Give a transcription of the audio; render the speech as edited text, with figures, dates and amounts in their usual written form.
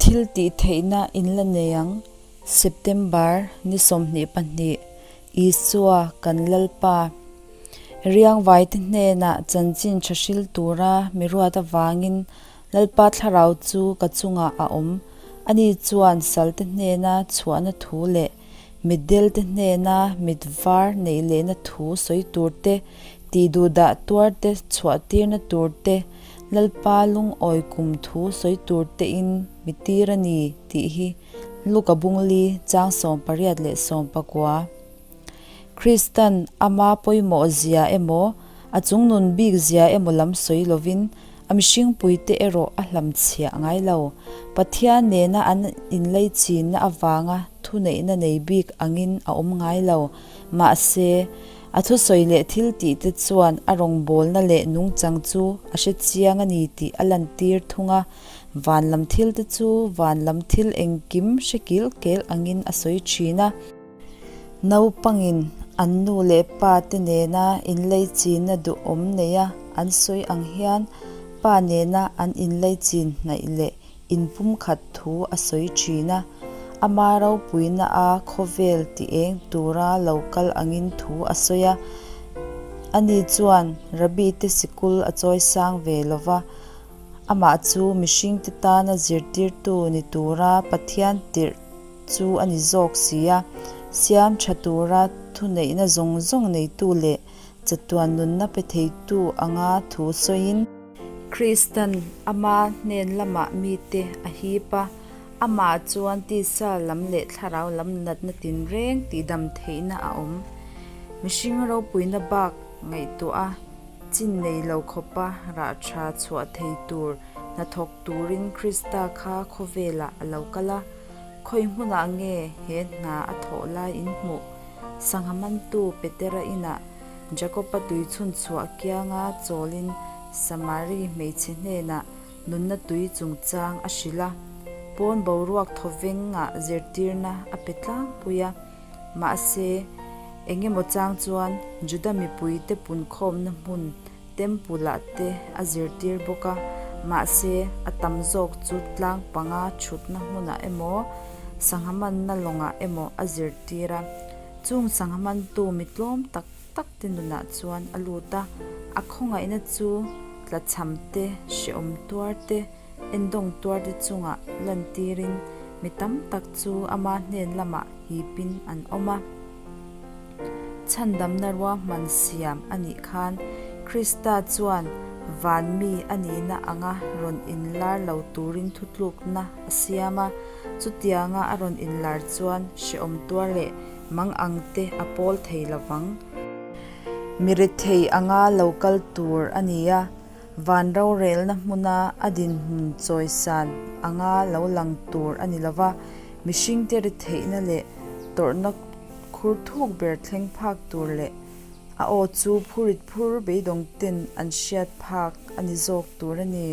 Thil tih theihna in la nei ang. September ni 22, Isua kan Lalpa. Riangvaite hnenah chanchin tha hril tura mi ruat avangin Lalpa thlarau chu ka chungah a awm. Ani chuan salte hnena chhuahna thu leh mitdelte hnena mit var neih lehna thu sawi tur te, tih duhdah tuar te chhuahtirna tur te, Lalpa lungawi kum thu sawi tur tein mi tir a ni tih hi Luka Bungli chang 89. Kristan ama pawimawh zia emaw, a chungnun bik zia emaw lam sawi lovin a mihringpuite erawh a hlamchhiah ngai lo. Pathian nena an inleichinna avanga thuneihna nei bik angin a awm ngai lo. Mahse, a thusawi leh thil tihte chuan a rawngbawlna leh nungchang chu a hre chiang a ni tih a lantir thung a. Van lam thilte chu van lam thil engkim hre kil kel angin a sawi thin a. Naupangin an nu leh pa te nena inleichinna duhawm neia an sawi ang hian pa nena an inleichin hnaih leh inpumkhat thu a sawi thin a. Ama ropuina a khawvel ti eng tura lo kal angin thu a sawi a. Ani chuan Rabbi te sikul a chawisang ve lova, amah chu mihringte tana zirtirtu ni tura Pathian tirh chu a ni zawk si a, siam tha tura thuneihna zawng zawng neitu leh chatuan nunna pe theitu anga thu sawiin, Kristan ama hnen lamah mite a hip a, amah chuan tisa lam leh thlarau lam natna tinreng tihdam theihna a awm. Mihring ropuina bak ngaihtuah a, chin nei lo khawpa rah tha chhuah thei tur hnathawk turin Krista kha khawvelah a lo kal a. Khawi hmunah nge he hna a thawh lai in hmuh? Sangha mantu Petera inah Jakoba tui chhun chhuah kianga chawlin Samari hmeichhe hnenah nunna tui chungchang a hrilh a. Pawn boruak thawvengah zirtirna a pe tlangpui a. Mahse, eng emaw chang chuan Juda mipuite punkhawmna hmun Temple-ah te a zirtir bawk a, mahse, a tam zawk chu tlang panga thutna hmunah emaw, sangha manna lawngah emaw a zirtir a. Chung sangha mantu mi tlawm tak tak te nunah chuan a lut a, a khawngaihna chu tlachham te, hrehawm tuar te, endawng tuar te chungah lantirin mi tam tak chu ama hnen lamah hipin an awm a. Chhandamna ruahman siam a nih khan Krista chuan van mi a nihna anga rawn inlar lo turin thutlukna a siam a, chutianga a rawn inlar chuan hrehawm tuar leh mang ang te a pawl thei lovang. Mi rethei anga lo kal tur a ni a, van rorelna hmuna a dinhmun chawisan anga lo lang tur a ni lova, mihringte retheihna leh tawrhna Khur thuk ber thleng phak tur leh a aw chu phurit phur beidawng ten an hriat phak a ni zawk tur a ni.